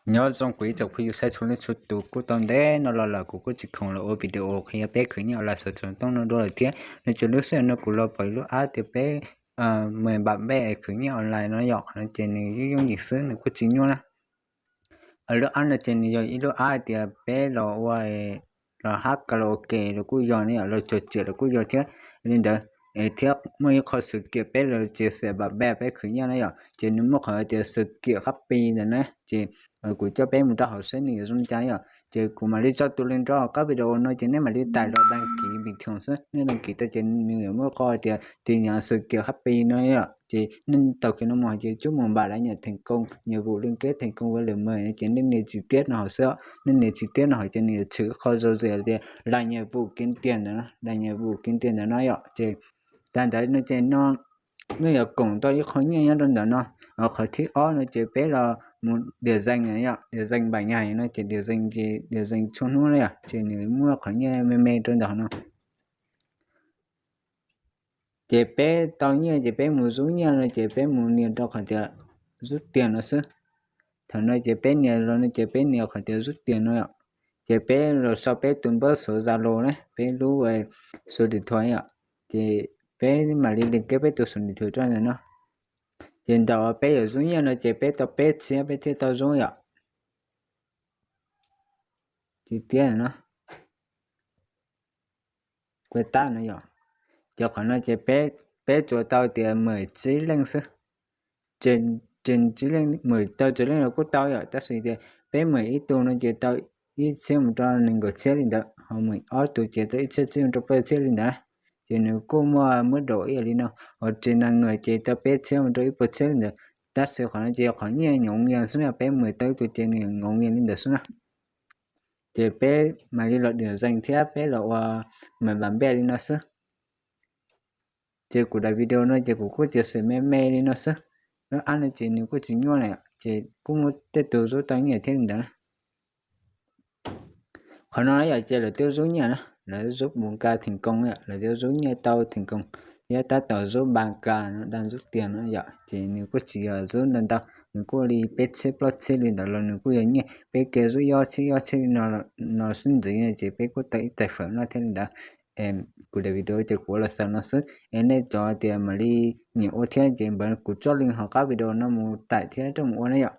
Nyob zoo kuv ib tsoom phooj ywg saib txhua leej txhua tus, kuj tau ntev no los lawm kuv kuj tsis khoom los ua video qhia peb khwv nyiaj online xov tooj no dua lawm thiab no ces lub sij hawm no kuv los pom ib lub app tias peb mem npam npej khwv nyiaj online no yom, qhov no ces nws yooj yooj yim xwb, nws kuj tsis nyuaj na. Lub app no ces nws yog ib lub app hais tias peb los ua los hab karaoke los kuj yog ne yom, los tso tsiam los kuj yog thiab li ntawd. Thiab muaj ib qho xwm kiam peb los ces xam npam npej peb khwv nyiaj na yom, ces nws muaj qhov tias xwm kiam hab pi ntawd na ces kuv coj peb mus rau hauv seb nws yuav zoo li cas yom. Ces kuv mam li tso tus link rau qab video no ces nej mam li tais los đăng ký bình thường xwb, nej đăng ký tau ces nws yuav muaj qhov tias tiv nyav xwm kiam hab pi no yom, ces nej taus kiag no mus ces cub mus npam las nyam theem koom, nhiệm vụ liên kết thành công với lượt mời no ces nej nias tsis tiab no hauv xwb, nej nias tsis tiab no hauv ces nws yuav tshwm qhov zog zis tias las nyam vum kiv tiag ntawd, las nyam vum kiv tiag ntawd no yom. Ces tag ntawd no ces no nej yuav koom tau ib qho nyiaj nyob rau ntawm no. Qhov thib ob no ces peb los mus điểm danh yom, điểm danh bảy ngày no ces điểm danh ces điểm danh tshuaj hnub na yom, ces nws muaj qhov nyiaj me me rau ntawm no. Ces peb tau nyiaj ces peb mus zub nyiaj no ces peb mus nias rau qhov tias rút tiền no xwb. Thaum no ces peb nias los no ces peb nias qhov tias rút tiền no yom. Ces peb los sau peb tus npawb số Zalo na, peb lub số điện thoại yom. Ces peb mam li liên kết peb tus số điện thoại rau ntawm no. Ces ntawm peb yuav zub nyiaj no ces peb tau peb txhiab peb thiaj tau zub yom. Tsis tiab no, kuv tab no yom. Ces qhov no ces peb tsuas tau tias mem tsib leej xwb. Mem tau tsib leej los kuj tau yom, tab sis tias peb mem ib tug no ces tau ib txhiab mus rau nees nkaum txhiab li ntawd, ho mem ob tug ces tau ib txhiab txhiab mus rau peb txhiab li ntawd. Ces nws kuj muaj muab dam ib yam li no, ho tsis nees nkaum ces tau peb txhiab mus rau ib puas txhiab li ntawd. Tab sis qhov no ces yog qhov nyiaj nyoos yog xwb na, peb mem tau ib tug ces nws nyoos yog li ntawd xwb na. Ces peb mam li los điểm danh thiab peb los ua mem npam npej li no xwb. Ces kuv daim video no ces kuv kuj txiav xim me me li no xwb. Lub app no ces nws kuj tsis nyuaj na, ces kuj muaj tej tus zub tau nyiaj thiab li ntawd na. Qhov no yom ces lawv twb zub nyiaj na, lawv zub npam npej theem koom yom, lawv twb zub nyiaj tau theem koom, thiab tab tom zub npam npej no dag zub tiag no yom, ces nws kuj tsis yog zub ntau ntau, nws kuj li peb txhiab plaub txhiab li ntawd los nws kuj yog nyiaj, peb kiag zub ob txhiab ob txhiab li no xwb ntxiv ces peb kuj tau ib tais fawm noj thiab li ntawd. Kuv daim video ces kuv ua los xaus no xwb es nej cov tias mam li nyiam ua thiab ces npawg kuv tso link hauv qab video no mus tais thiab rau mus ua na yom.